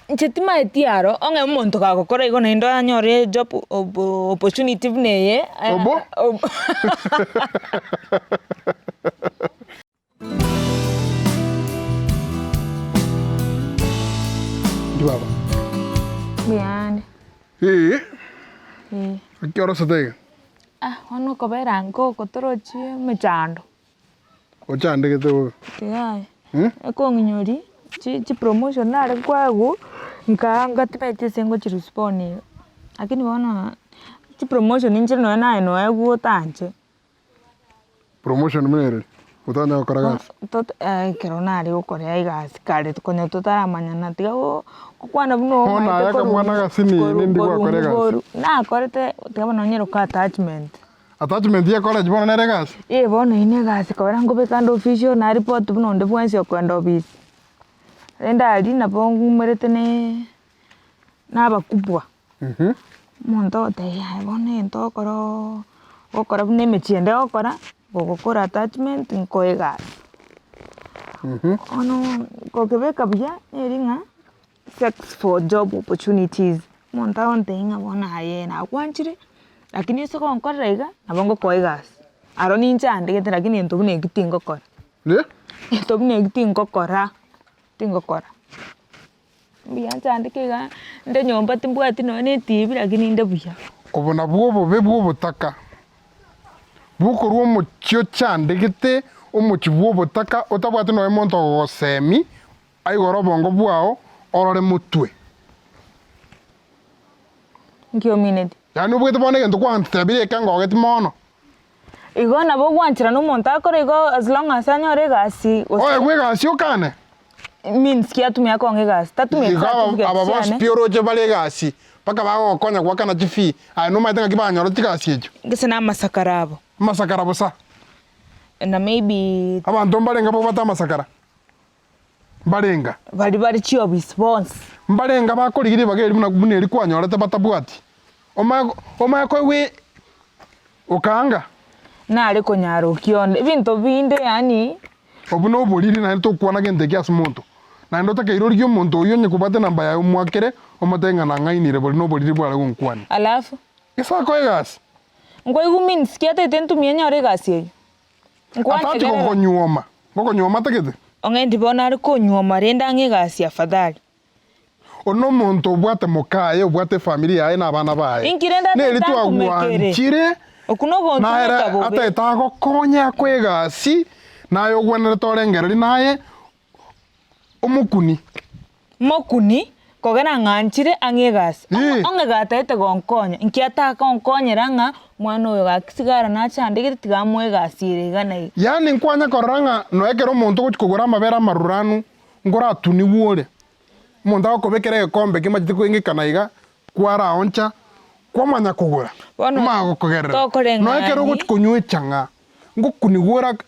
Inche timaeti aro, onye omonto gagokora igo naende anyore ejob opportunity buna eye, Obo? Ndi baba. Mbuyande. Ee. Ee. Naki orosete iga? Ah bono okobera nka oko torochi emechando. Ochandegete bobe. Yaya, ekong'inyori chi chipromotion nare koegwa, nkaa ngatimeti ase ngochirespond iga, lakini bono chipromotion inche nonye naye noegwe otanche. Promotion buna ere, otanya gokora gasi. Tot ekero nare gokora egasi kare konya totaramanyana tiga go gokwana buna Bono omanyete aye akamwana korwa agasini korwa nindi korwa gwakora egasi. moboru, nakorete tiga bono nyeroke attachment. Attachment ye college bono nere egasi? Ee bono eyio negasi kobera nkobeka ande official naripoti buna onde bwensi okoenda obisi. Rende aria nabo ng'umerete ne na abakubwa, omonto ogotebia yaya bono egento ogokora ooo ogokora buna emechie ende ogokora, gogokora attachment nkoe egasi. Bono gokebeka buya neri ng'a sex for job opportunities, omonto agontebia ng'a bono aye nagwanchire, lakini ase gonkorera iga, nabo ngokoa egasi. Aro ninchandegete lakini egento buna ekio tingokora, egento buna ekio tingokora, tingokora. Mbuya nchandeke iga, nde nyomba timbwati nonye na etibi lakini inde buya. Obo nabwo obobe bw'obotaka, bokorwa omochie ochandegete, omochie bw'obotaka otabwati nonye monto ogogosemi, aigore obongo bwao orore motwe. Nki omineti? Yaani obwate bono egento kwantebirie eke ngogeti mono. Igo nabo ogwanchera na omonto akore igo as long as anyore egasi gose. Oegwe egasi okane? Means ki atumia akong'a egasi, tatumeti Igo aba certificate aba bonsi chiane. pi oroche bare egasi, mpaka bagogokonya goakana chifee, aye nomanyete ng'aki banyora chigasi echio? Gose na amasakara abo. Amasakara bosa. Na maybe. Abanto mbarenge babwate amasakara? Mbarenga. Baria bare chiobisi bonsi. Mbarenga bakorigia ribaga eri buna buna eri kwanyorete batabwati. Omanye omanye koigwa i okaanga. Nare konyara okionde ebinto binde yaani. Obwo noboriri naende tokwana gento eke ase monto. Naende otakeire origie omonto oyio onye kobwate enamba yaye omwakere omotebie ng'a nang'ainire bori noboriri bware gonkwania. Alafu. Gese akoe egasi. Nkoigwa means ki atagete ntumie nyore egasi eyio. Atachi gokonyuoma, ngokonyuoma atagete. Ong'endi bono are konyuoma rende ang'e egasi afadhali. Oyo nomonto obwate mokaye, obwate efamiri yaye na abana baye. Inki rende Neri atagete ankumekere? twagwanchire, Oku naye nogontumeka bobe. atagete agokonye akoe egasi, naye ogwenerete orengererie naye Omokuni. Mokuni, kogera ng'anchire ang'e egasi. Ee. Onge gataete gonkonya, inki atagonkonyera ng'a omwana oyo gaki sigara nachandegete tiga amoe egasi ere iga na iga. Yaani nkwanya korora ng'a nonya ekero omonto ogochia kogora amabere amaruranu, nkoratunigwe ore. Omonto agokobekera egekombe kemachete koengekana iga, kwaraoncha, kwamanya kogora, Bono omanya gokogerera. tokoreng'ani. Nonya ekero ogochia konywa echang'aa, ngokunigwa ore aka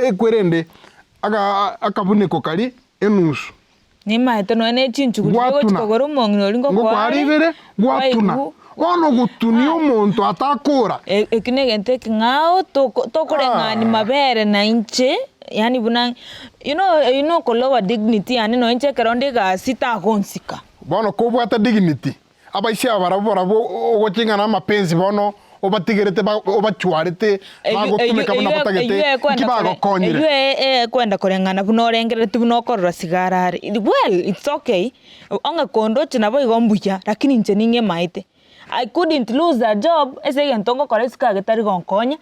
Ekwerende akabuneko karia enusu. Nimaete nonya ne chinchugu chiria ogochia Gwatuna. kogora omong'ina oria Ngokoa ngokoare, ribere, gwatuna. kwaigwa. Bono ogotunia omonto atakora. E- Ekio na egento ekeng'ao toko tokoreng'ani mabere na inche, yaani buna you know oyio na okolower dignity yane nonya inche ekero nde egasi tagonsika. Bono kobwate dignity, Abaisia aba barabwo barabwo ogoching'ana amapensi bono obatigerete obachwarete bagotumeka buna batagete nki bagokonyire. Eyio ekwenda koreng'ana buna orengereretie buna okorora sigara are. Well it's okay, onge kondoche naboigo mbuya lakini inche ning'emaete. I couldn't lose a job ase egento ngokora isiko age tari gonkonya,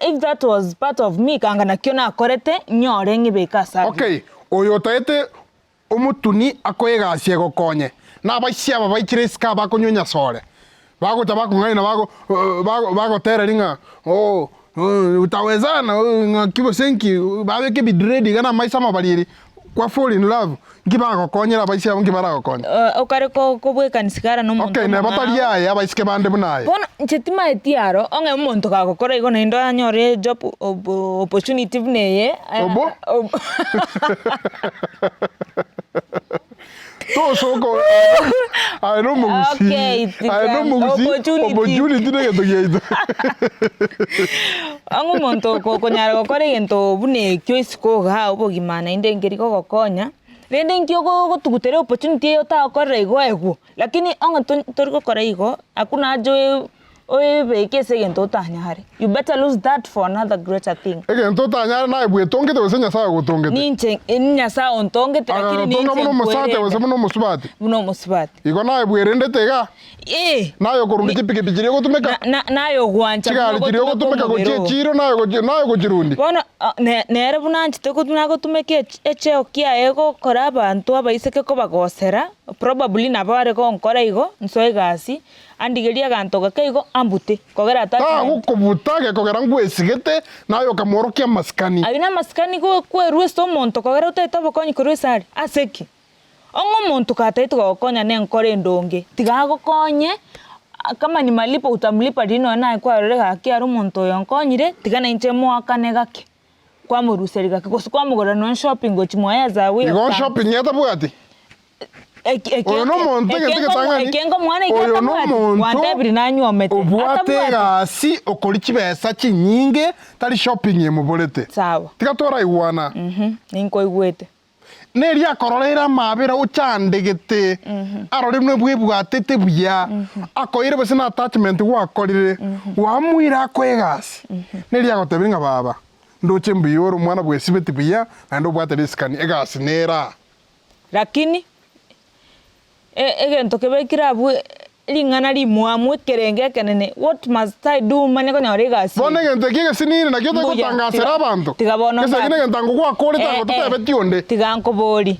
if that was part of me kanga nakio nakorete nyore ng'ebeke ase aria. Okay, oyo otaete Omotuni akoe egasi egokonye, na abaisia aba baichire isiko abakonywa enyasore, bagocha bakong'aina bago bagotereria ng'a oo utawezana ng'aki gose nki, babeke ebidredi iga na amaiso amabariri, kwa fall in love, nki bagokonyera abaisia abwo nki baragokonye? Okare kobwekania sigara na omonto Okay, neba tari omong'ao. aye, abaiseke bande buna aye. Bono inche timaeti aro, ong'e omonto gagokora igo naende anyore job opportunity buna eye. Obo? Tosoka aye na omogusii, Okay, aye na omogusii, opportunity. opportunity na egento giaito. Ang'e omonto okonyara gokora egento buna ekio isiko igaa obogima naende nkeri gogokonya. Rende inki ogotugutera opportunity eye otagokorera igo oegwe, lakini onye tori gokora igo, hakuna haja oe oebeke ase egento otanyare, you better lose that for another greater thing. Egento otanyare naye bwetongete gose Nyasaye ogotongete? Ninche Nyasaye ontongete lakini Agagotonga ninche buna omosacha gose nkwerenda buna omosubati? buna omosubati. Igo naye bwerendete igaa? Ee. Naye okorunda chipikipi chiria ogotumeka? Na- na- naye ogwancha buna Chigari chiria ogotumeka ogotumeka omobere gochia oo. echiro naye ogochi naye ogochirundi? Bono a- ne- nere buna anchete ko buna agotumeka echi echeo kiaye gokora abanto abaiseke kobagosera, probably nabo are gonkora igo, nsoe egasi, andigerie aganto gake igo ambute, kogera attachment. Tagokobuta gekogera ngwesigete, naye okamworokia amasikani. Ayio namasikani go kwerua ase omonto kogera otaete obokonyi korwa ase are, ase ki? Ong'e omonto katagete gogokonya nenkoro endonge, tiga agokonye, kama ni malipo utamlipa riria nonye naye kwarorire gaki aro omonto oyo onkonyire, tiga nainche moakane gake, kwamoruseria gake gose kwamogorera nonye shopping gochia mwaye as a way of Igo thanks. shopping etabwati? Eki- eki- Oyo nomonto eki egento nkomo- egetang'ani, eki nkomwana eki oyo atabwati, nomonto gwantebiri nanyuomete, obwate atabwati. egasi okori chibesa chinyinge tari shopping emoborete. Sawa. Tiga toraigwana. Ninkoigwete. Neria akororeire amaabera ochandegete, arore buna bwebwatete buya, akoeire gose na attachment gwakorire, gwamoire akoe egasi. Neria agotebirie ng'a baba, ndoche mbuya ore omwana bwesibeti buya, naende obwate risikani, egasi nere aa. Lakini egento kebekire abwo ring'ana rimwamu ekerenge ekenene, what must I do manye konyora egasi Bono eye? egento eki egesinini nakio Mbuya, togotangasera tiga- abanto. tiga bono Gese eki ng'a- negento ango gwakorete ango Eh, eh, totebetie onde. Tiga nkobori,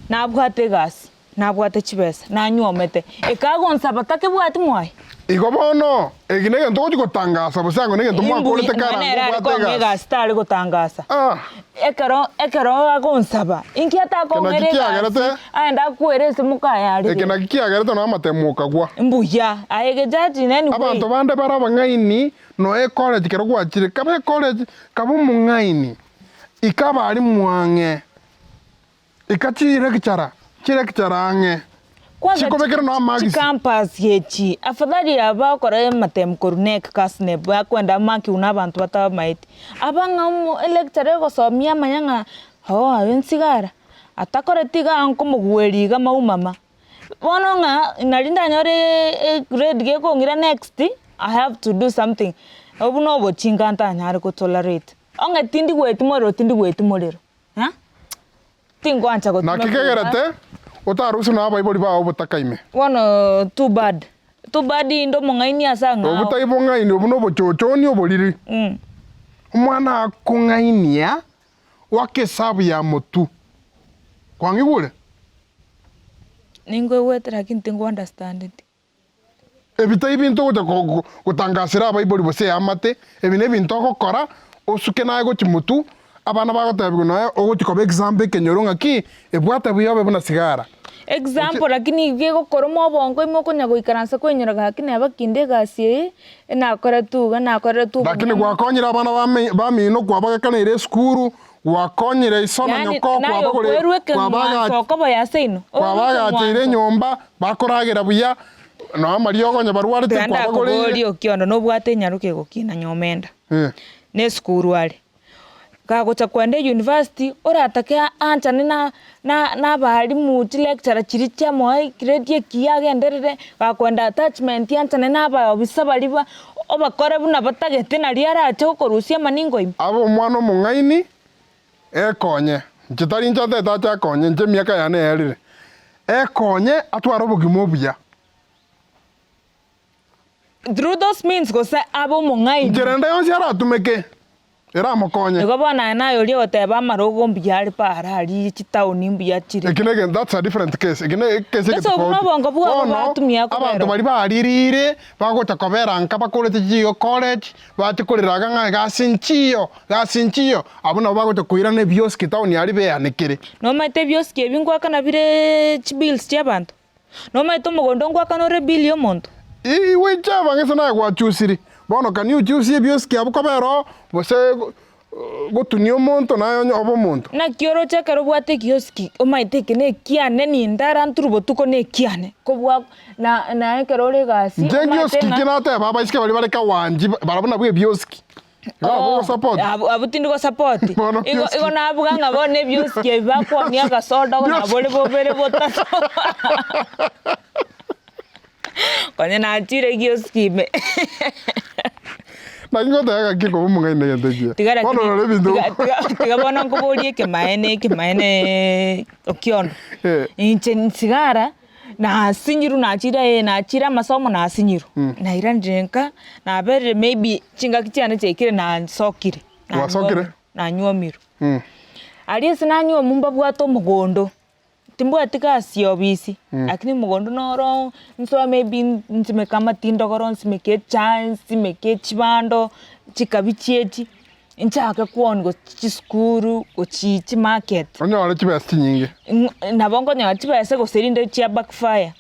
nabwate egasi, nabwate chibesa, nanyuomete, ekagonsaba takebwati mwaye? Igo bono, eki negento ogochia gotangasa gose ango negento mwakorete Imbuya, kare nonye nere ango are obwate kong'a egasi. egasi tare gotangasa. Ah. Ekero ekero agonsaba, inki atakong'era Eke naki egasi, kiagerete- aende akwere ase mokaye Eke arire. naki kiagerete nonya amatemo okagwa. Mbuya, aye gejaji in any way. Abanto bande bare abang'aini nonya ecollege ekero gwachire, kabe ecollege, kabe omong'aini, ika abalimu ang'e. Ika chilecturer, chilecturer ang'e, Kwanza chikobekera nonya amagisi. chicampus echi, afadhali aba okora amatemu korwa KNEC, KASNEB, bakwenda amaki buna abanto batabamaeti. Aba ng'a omo electurer egosomia amanya ng'a oo aye nsigara, atakoreti igaa nkomogueria iga maumama. Bono ng'a nari ndanyore egrade gekong'ira next, I have to do something. Obwo na obochinga ntanyare go tolerate. Onye tindi goetia morero tindi goetia morero. Tingoancha gotuma Naki kura. kegerete otarusie nonya abaibori bao obotaka ime? Bono too bad, too bad inde omong'aini ase ang'ao. Obo tai bong'aini, obo nobochochoni oboriri. Omwana akong'ainia goaka esabu ya motwe. Kwang'igure? Ninkoigwete lakini tingo understandeti. Ebi tai binto ogocha gotangasera abaibori gose eamate, ebi nebinto ogokora osuke naye gochia motwe, abana bagotebigwa nonya ogochia koba example ekenyoro ng'aki, ebwate buya obe buna sigara. Example lakini gegokoroma obongo ime okonya goikaransa koinyora gaki neba kinde egasi eye, enakoretwe iga nakoreretwe Lakini obonyama. gwakonyire abana bame bamino kwabagakanire esukuru, gwakonyire iso na Yaani nyoko naye kwabagore okwerwa ekeng'wanso kwabaga okoboya ase inwe, orwe kwabagacheire ekeng'wanso. enyomba, bakoragera buya, nonya amariogo onye barwarete Tiga kwabagoreire. ndakoborie okiondo nobwate enyaroka egokina nyomenda, Eh. na esukuru are, kagocha kwenda eyunivasiti oratake aanchane na na na abalimu chilecturer chiria chiamoa egrade ekiya agenderere, gakwenda attachment aanchane na abaofisa baria ba obakore buna batagete naria arache gokorusia amaningo ime. Abe omwana omong'aini, ekonye, inche tari inche atete ache akonye, inche emiaka yane yaerire, ekonye atware obogima obuya. Through those means gose abe omong'aini. Inchera ende yonsi aratumeke, eramokonye. Igo bono aye naye oria ogoteba amarogo mbuya are para aria chitaoni mbuya chire. Eki nege that's a different case, eki ne ecase ege Ase obwo tofauti. nobongo bwabo Bono, batumia kobera abanto baria baririre, bagocha kobera nka bakorete chigo college, bache korera iga ng'a gasi nchiyo, gasi nchiyo, abwo nabo bagocha koirana ebioski town aria beanekere. Nomanyete ebioski ebi ngoakana bire chibills chia abanto? Nomanyete omogondo ngoakana ore ebill ya omonto? Iwe inche abang'ese naye gwachusiri, bono can you choose ebioski abwo kobera oo, gose gotunia omonto naye onye obe omonto? Naki oroche ekero obwate ekioski, omanyete eke na ekiane nindara nture botuko na ekiane, kobua na na ekero ore egasi Inche omanyete ekioski ng'a. ki nateba abaiseke baria bare kawanji barabwo nabwo ebioski. Iga abwo ogosapoti? Abwo abwo tindi gosapoti. Bono Igo kioski. igo nabuga ng'a bono ebioski ebi bakwonia agasoda ogo nabo bore bobere botato. Konya nachire ekioski ime. Naki ngoteba ng'aki koba omong'aini na egento ekiya. Tiga Bono lakini rora ebinto tiga tiga tiga bono nkoborie ekemaene ekemaeneeee okiondo. Eh. Inche nsigara. Nasinyirwe nachire ee nachire amasomo nasinyirwe, nairanire nka, naberire maybe chingaki chiane chiaikire nasokire, Gwasokire? nanywomirwe. Aria ase nanywomu mbabwate omogondo, timbwati gasi ya obisi, lakini omogondo noro nsoe maybe nsimeke amatindogoro, nsimeke echae, nsimeke chibando, chikabichi echi. Nchake kwonia gochia chisukuru, gochia chimarket. Onyore chibesa chinyinge. Ng'a nabo nkonyora chibesa gose rinde chia backfire.